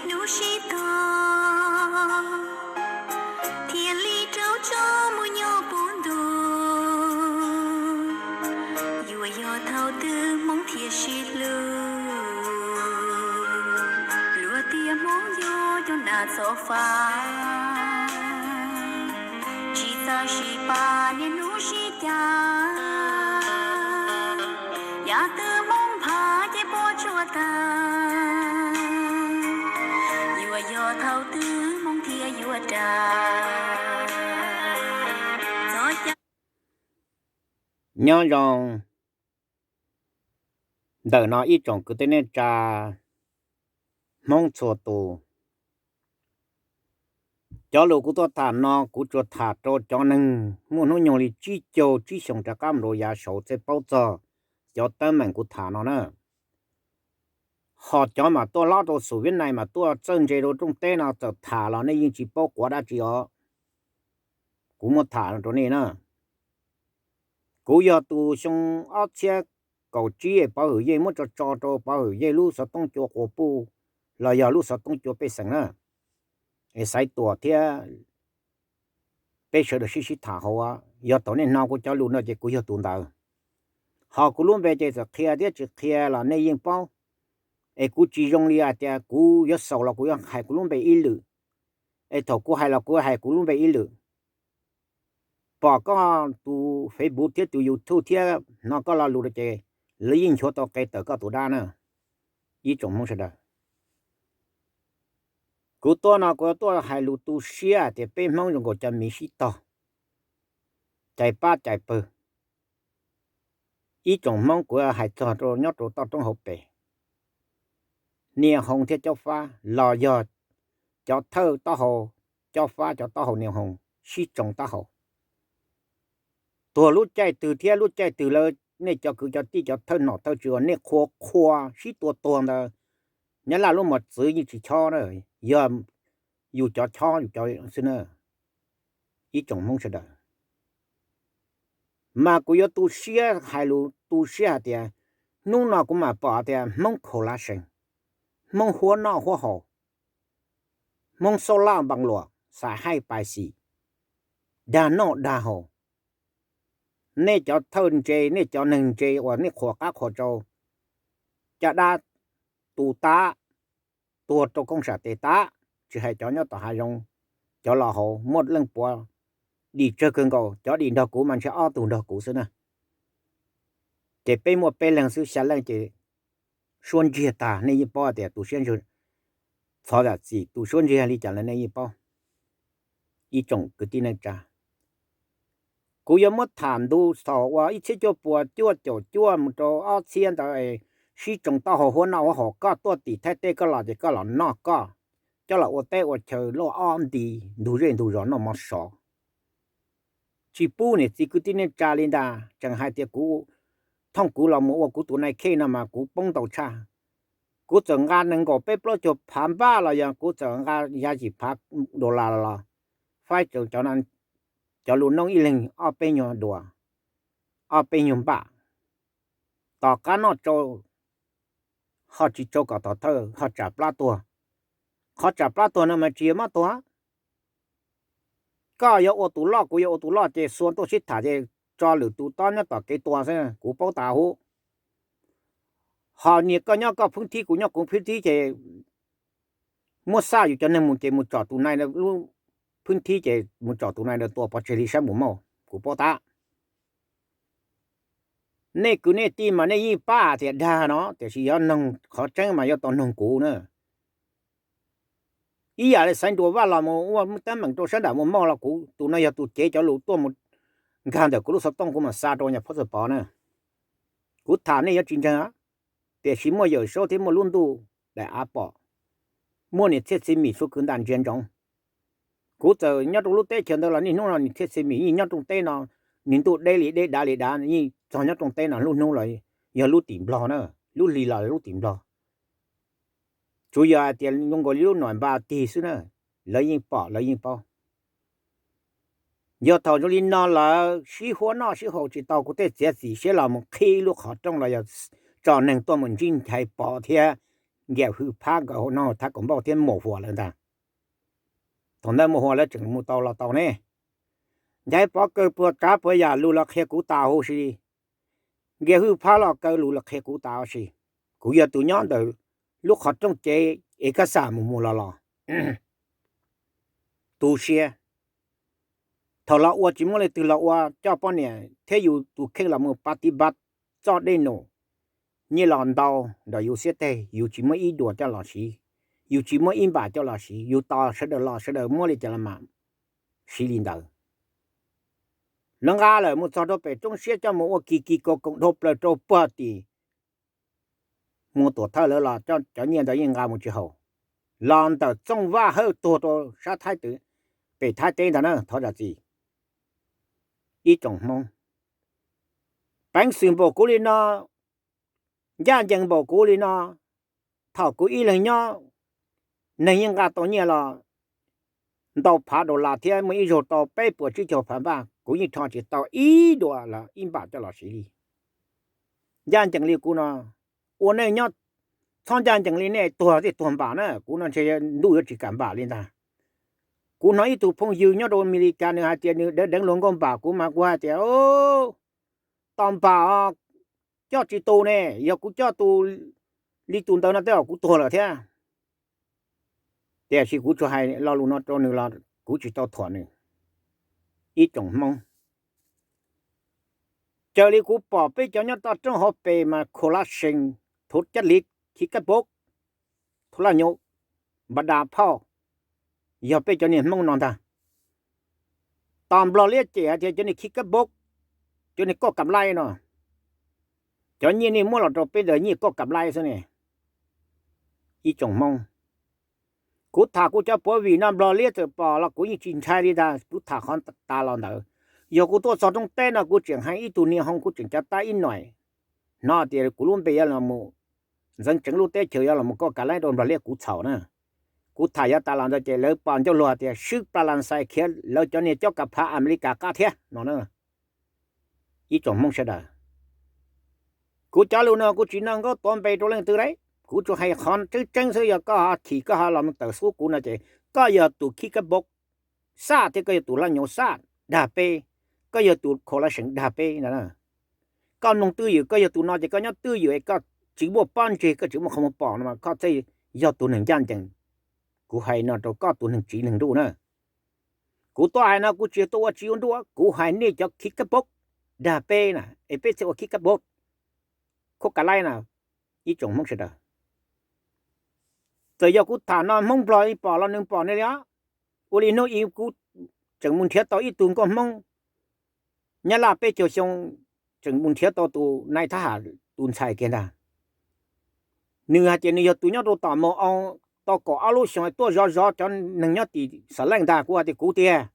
Hnub sib tog thiaj li rau tso mus nyob puv ntuj. Yuav yog thaum twg Hmoob thiaj sib hlub, luag tias Hmoob yog cov nas txob fab, tsis txawj sib pab niaj hnub sib cav. Yam twg Hmoob phav ces puas tsuaj tag, yuav yog thaum twg Hmoob thiaj yuav dag. Nyob zoo ntawm no ib tsoom kwv tij neej tsa Hmoob txhua tus. Cov lus kuv tuaj tham no kuv tsuas tham rau cov neeg muaj hnub nyoog li tsib caug tsib xyoos rov qab mus rau yav saud thiaj paub txog cov teeb meem kuv tham no na. Ho cov mas tuaj hlob rau xus Vib Nais mas tuaj txawj ntse rau rooj teb no txawm tham los nej yeej tsis paub quav dab tsi os. Kuv muab tham rau nej na. Kuv yog tus xyoo ob txhiab kaum tsib Pov Hwm Yej muab tso tso rau Pov Hwm Yej lub xov tooj cua quas puj los yog lub xov tooj cua pej xeem na, es Xaiv Tuam thiab peb sawv daws sib sib tham hauv. Yog thaum nej hnov kuv cov lus no ces kuv yog tus ntawd. Ho kuv lub npe ces txawm qhia thiab tsis qhia los nej yeej paub. Es kuv tsis zoo li hais tias kuv yuav xaus los kuv yuav hais kuv lub npe ib lwm. Es thaum kuv hais los kuv hais kuv lub npe ib lwm. Pom koj tus Facebook thiab tus YouTube thiab hnov koj lo lus ces lawv yeej nchuav tau qe tawm koj tus dab na. Ib tsoom Hmoob sawv daws, kuv tuaj no kuv tuaj hais lus tu siab hais tias peb Hmoob zoo nkaus cov miv sib tog, cais pab cais pawg. Ib tsoom Hmoob kuv hais txog rau nyob rau toj roob hauv pes, Niam Hoo thiab Cob Fab los yog cov thawj taub hau Cob Fab, cov taub hau Niam Hoo sib tsoo taub hau. Tuag lub caij twg thiab lub caij twg lawv, nej cov kwv cov tij cov thawj nom thawj tswv uas nej qhuas qhuas sib tua tuag ntawd, Nyab Laj lub mos txwv yeej tsis chob na, yog yus cov chob yus cov xwb na. Ib tsoom Hmoob sawv daws, mas kuv yuav tu siab hais lus tu siab hais tias hnub no kuv mam pom tias Hmoob khaus lav sees, Hmoob huab noj huab haus, Hmoob xauj laj npaa luam xais haij pais xim, dag noj dag haus. Nej cov thawj ntse, nej cov neeg ntse uas nej qhuas qab qhuas rau, caj dab tu tab, tuag rau kooj sam tes tab, tsis hais cov nyob tom hav zoov, cov los hauv muaj leej puav dim tsawg kawg nkaus, cov dim nrog kuv mas ntshe ob tug nrog kuv xwb na. Ces peb muaj peb leeg xwb, xya leej ces suab ntsiag tag, nej yeej paub tias tus siab ntsws txhov zam txim, tus suab ntsiag li cas lawm nej yeej paub. Ib tsoom kwv tij neej tsa, kuv yuav muab tham ntu thaum uas ib txhiab cuaj puas cuaj caum cuaj mus rau ob txhiab ntawd, sib tsoo taub hau huab noj huab haus, koj tuaj tim Thaib teb koj los ces koj los noj koj, coj los ua teb ua chaw luaj ob nti, ntug zej ntug zos noj mov sov. Tsis pub niam txiv kwv tij neej tsa li ntag, tseem hais tias kuv, thooj kuv los mus ua kuv tus nai khej no mas kuv poob ntau tshaj. Kuv txawm nqa nees nkaum peb plaub caug phav npaj los yog kuv txawm nqa yav yim phav dollar los faib rau cov lus noob ib leeg ob peb nyuag duas, ob peb nyuag npaj. Tom qab noj tsau ho tsis tsau kom tom thawj ho tsam plab tuag. Qhov tsam plab tuag no mas tsis yog mob tuag. Koj yuav ua tus loj kuv yuav ua tus loj ces xua tuaj sib tham ces tso lwm tus tob nyob tom kev tua xwb, kuv paub tas huv. Ho niag koj nyob koj phwb thib kuv nyob kuv phwb thib ces muab xaj yus cov neeg mus ces mus tsom tus nai lub phwb thib ces mus tsom tus nai tua pov tseg li sab mus mauj, kuv paub tab. Nej kwv nej tij mas nej yeej pab tias dag no, tiam sis yog noog qhov tseeb mas yuav tau noog kuv na. Ib yam li Xaiv Nruas Vaj los mus ua teeb meem rau sab nram mus mauj los kuv tus no yog tus cev cov lus tuaj mus nkag ntawm kuv lub xov tooj kuv mam xa rau nyuag phab xwb pov na. Kuv tham nej yuav tsis ntseeg, tiam sis muaj Yawm Saub thiab muaj lub ntuj daim av pom, muaj niam txhiaj txiv mim suav kwv ntaj ntsia ntsoov. Kuv txawm nyob rau lub teb chaws ntawd los niaj hnub no niam txhiaj txiv mim yeej nyob rooj teb no, nws ntuj deb li deb dav li dav yeej txog nyob rooj teb no, lub hnub los yog lub tim nplog na, lub hli los lub tim nplog. Tsuas yog hais tias zoo nkaus li lub nom npa tig xwb na, lawv yeej pom lawv yeej paub. Yog thaum zoo li no lawv sib huab noj sib haus tsis tau, kuv thiaj txiav txim siab los mus qhib lub qhov rooj los yog tso neeg tuaj mus ntsib nchai pov thiab Nkias Hwj Phab nkawd hauv no thab kaum npauj thiab Muas Huas lawm ntag. Thaum ntawd Muas Huas lawv tseem mus tau los tau ne. Nchaiv Pov Kawg puas tsav puas yam lus los qhia kuv tas huv si. Nkias Hwj Phab los kaw lus los qhia kuv tas huv si. Kuv yog tus nyob ntawm lub qhov rooj cev es kab xam mus mus los los. Tu siab. Thaum los ua tsis muaj leej twg los ua coj poj niam thiab yus tus kheej los mus pa tiv npa txoj dej num, nyiaj los ntau nram yus xiab teg, yus tsis muaj ib duas coj los siv, yus tsis muaj ib npam coj los siv, yus tos sawv daws los sawv daws muab li cas los mam siv li ntawd. Lawv nqa lawm mus txog rau pem roob siab coj mus ua kis kis koos koos dhau plaws rau puag tim Muas Tuam Thawj lawv los cov nyiaj ntawd yeej nqa mus tsis haum. Los ntawm Txooj Vaj Hawj tuag rau sab Thaib Tw, pem Thaib teb ntag na, thov zam txim. Ib tsoom Hmoob, peev xwm npaum kuv li no, ncaj ncees npaum kuv li no, thaum kuv ib leeg nyob, neeg yeej nqa tau nyiaj los ntau phav dollar thiab muaj ib zaug tau peb puas tsib caug phav npaj, kuv yeej rho tsis tau ib duas los ib npam coj los siv li. Ncaj ncees li kuv no, ua neej nyob txhob ncaj ncees li nej, tuag thiaj tuag npam na, kuv no ntshe ntuj yuav tsis kam npam li ntag. Kuv hnov ib tug phooj ywg nyob rau Amelikas nws hais tias nws deev deev luag nkauj npam, kuv mas kuv hais tias, tos npam coj tsis tus ne, yog kuv coj tus li tus ntawd no tej zaum kuv tuag lawm thiab. Tiam sis kuv tsuas hais lo lus no rau nws los kuv tsis tau thuam nws. Ib tsoom Hmoob, raws li kuv pom peb cov nyob toj roob hauv pes mas khuv lab sees, thuv cab liv, khi kab pov, thuv laj nyob, npa da phauj, yog peb cov niag Hmoob no ntag. Tos Nplog liab cem hais tias cov niag khi kab pov, cov niag koj kam laib no, cov nyiaj nej muab los rau peb ntawd nyiaj koj kam laib xwb ne. Ib tsoom Hmoob, kuv tham kuv cov puav vim no Nplog liab txawm pom los kuv yeej tsis ntshai li ntag, kuv tham qhov tas los ntawd. Yog kuv tuaj txog roob teb no kuv tseem hais ib tug niag hoo kuv tseem cav tab ib nuam, hnov tias kuv lub npe yuav los mus ntxeev tseev lub teb chaws yuav los mus koj kam laib rau Nplog liab kuv txhaum na. Kuv tham yav tas los ntawd ces lawv pom ncauj luag tias swb plas las xais khiav lawv cov niag cob kav phav Amelikas qab thiab no na. Ib tsoom Hmoob sawv daws, kuv cov lus no kuv tsis noj nkaub tuav npe rau leej twg lauj, kuv tsuas hais qhov tseeb tseeb xwb. Yog koj ho chim koj ho los mus tawm xub kuv no ces koj yog tus khi kab pov xaj thiab koj yog tus laj nyob xaj dag peb, koj yog tus kho laj seev dag peb no. Koj mloog twj ywm, koj yog tus no ces koj nyob twj ywm es koj tsis muaj pob ntseg, koj tsis muaj qhov muag pom no mas koj thiaj yog tus neeg ncaj ncees. Kuv hais no rau koj tus neeg tsiv neeg nruj na. Kuv tuaj hais no kuv tsis tuaj ua tsiv ua nruj, kuv hais nej cov khi kab pov dag peb na es peb thiaj ua khi kab pov, koj kam laib na. Ib tsoom Hmoob sawv daws, txawm yog kuv tham no Hmoob Nplog pom los nws pom nej li os. Ua li hnub ib kuv tseem mus nrhiav tau ib tug nkauj Hmoob Nyab Laj peb caug xyoo, tseem mus nrhiav tau tus nais thab ham tus ntxhais kiag ntag. Nws hais tias nws yog tus nyob rau tom Maus Oo, tau kaum ob lub xyoo tuaj zov zov cov neeg nyob tim Xas Leej ntag. Kuv hais tias kuv tiag,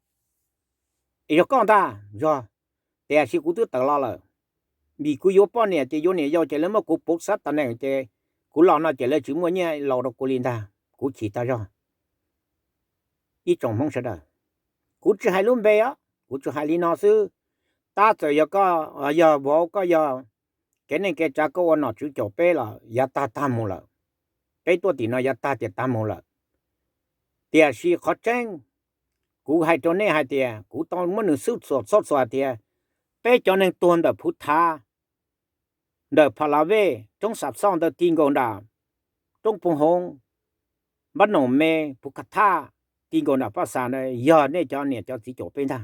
es yog koj ntag. Yog, tiam sis kuv twb tawm los lawm, vim kuv yuav poj niam ces yuav niam yau ces lawv muab kuv puv xab tas nees ces kuv los no ces lawv tsis muaj nyiaj laus rau kuv li ntag, kuv chim tag zog. Ib tsoom Hmoob sawv daws, kuv tsis hais lub npe os, kuv tsuas hais li no xwb. Tab txawm yog koj, yog vauv koj, yog kev neej kev tsav koj ua nom tswv caum peb los yav tag tag mus lawm. Peb tuaj tim no yav tag tias tag mus lawm. Tiam sis qhov tseeb, kuv hais rau nej hais tias kuv tau muab nws xub txhua txhob txhua hais tias peb cov neeg tuag ntawm Phuv Thav, ntawm Pha La Vej, roob Xam Xauj ntawd ti nkaus nram roob Phooj Hoov, Npab Noom Me, Phuv Kha Thaj, ti nkaus nram Paj Xas ntawd yog nej cov niam cov txiv caum peb ntag.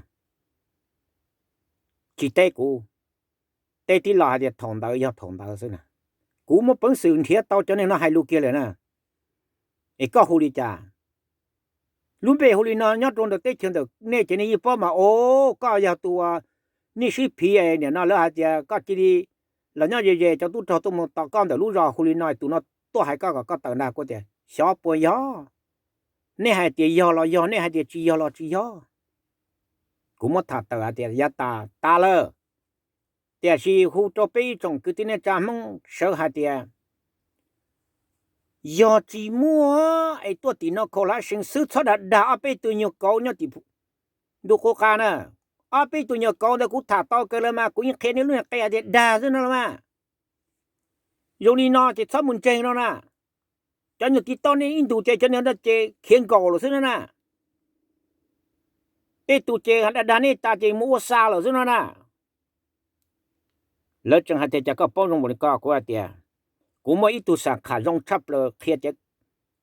Tsis teb kuv, teb tib lo hais tias thaum ntawd yog thaum ntawd xwb na. Kuv muaj peev xwm nrhiav tau cov neeg no hais lus kiag lawm na. Es koj hu li cas? Lub npe hu li no nyob rau ntawm teb chaws ntawm nej ces nej yeej paub mas. O, koj yog tus, nej sib phiv, nim no lawv hais tias koj cia li los nyob ze ze, cov tub rog tuaj mus tos koj ntawm lub zos hu li no, tus no tuaj hais koj kom koj tawm ntag. Kuv tias xyov puas yog, nej hais tias yog los yog, nej hais tias tsis yog los tsis yog. Kuv muab tham tawm hais tias yav tas tas lawm. Tiam sis hu rau peb ib tsoom kwv tij neej tsa Hmoob sawv hais tias yog tsis muaj es tuaj tim no khaus hlab seev xwb, txhob dag dag ob peb tug nyuag kauv nyob tim ntu qub qab na. Ob peb tug nyuag kauv ntawd kuv tham tau kawg lawm mas, kuv yeej qhia nej lub niag qe hais tias dag xwb no los mas. Zoo li no ces txhob mus ntseeg no na. Cov niag TikTok nej ib ntus ces cov niag no ces khiav nkaus lawm xwb no na. Tej tus ces dag dag nej tas ces mus ua xa lawm xwb no na. Lawv tseem hais tias, cas koj paub zoo npaum li ko? Kuv hais tias, kuv muaj ib tug sam kham zoo tshaj plaws qhia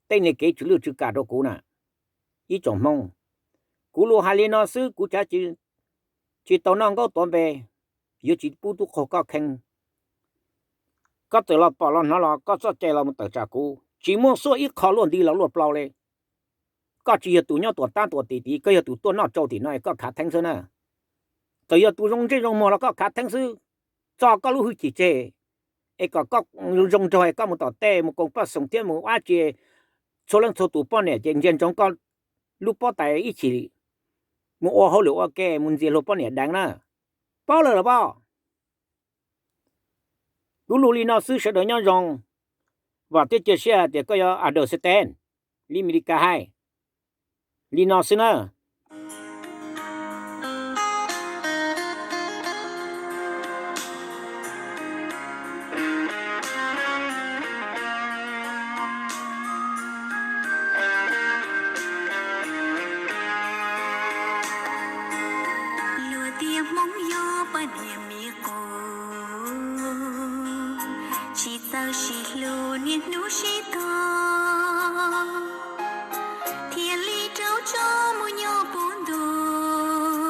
tej niag kev tsw lwj tsw kam rau kuv na. Ib tsoom Hmoob, kuv lus hais li no xwb, kuv tsis tau noj nkaub tuav npe, yuav tsis pub tub qaug koj kheej. Koj txawm los pom los hnov los koj txoj cai los mus tawm tsam kuv, tsis muaj xuaj ib qho luaj nti los luaj plaub li. Koj tsis yog tus nyob tuam tab tuam tim tid, koj yog tus tuaj noj tsau tim no es koj khav theeb xwb na. Txawm yog tus zoo ntsej zoo muag los koj khav theeb xwb. Tso koj lub hwj chim tseg, es kom koj zoo nraug es koj mus tom tej mus koom poj xoom thiab mus ua dab tsi, txhua leej txhua tus poj niam ces ntsia ntsoov koj lub pob tais ib chim mus ua hauj lwm ua ke mus ntxias luag poj niam deev na. Paub lawm los pom. Lub lus li no xwb, sawv daws nyob zoo, vam thiab cia siab hais tias koj yuav understand li Meskas hais li no xwb na. Luag tias Hmoob yog poj niam me qus, tsis txawj sib hlub niaj hnub sib tog, thiaj li raug tso mus nyob puv ntuj.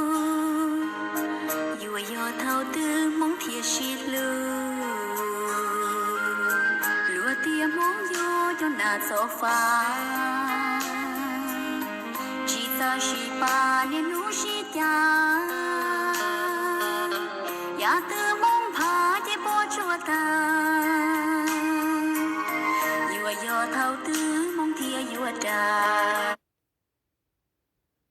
Yuav yog thaum twg Hmoob thiaj sib hlub? Luag tias Hmoob yog cov nas txob fab, tsis txawj sib pab niaj hnub sib cav. Yam twg Hmoob phav ces puas tsuaj tag, yuav yog thaum twg Hmoob thiaj yuav ras?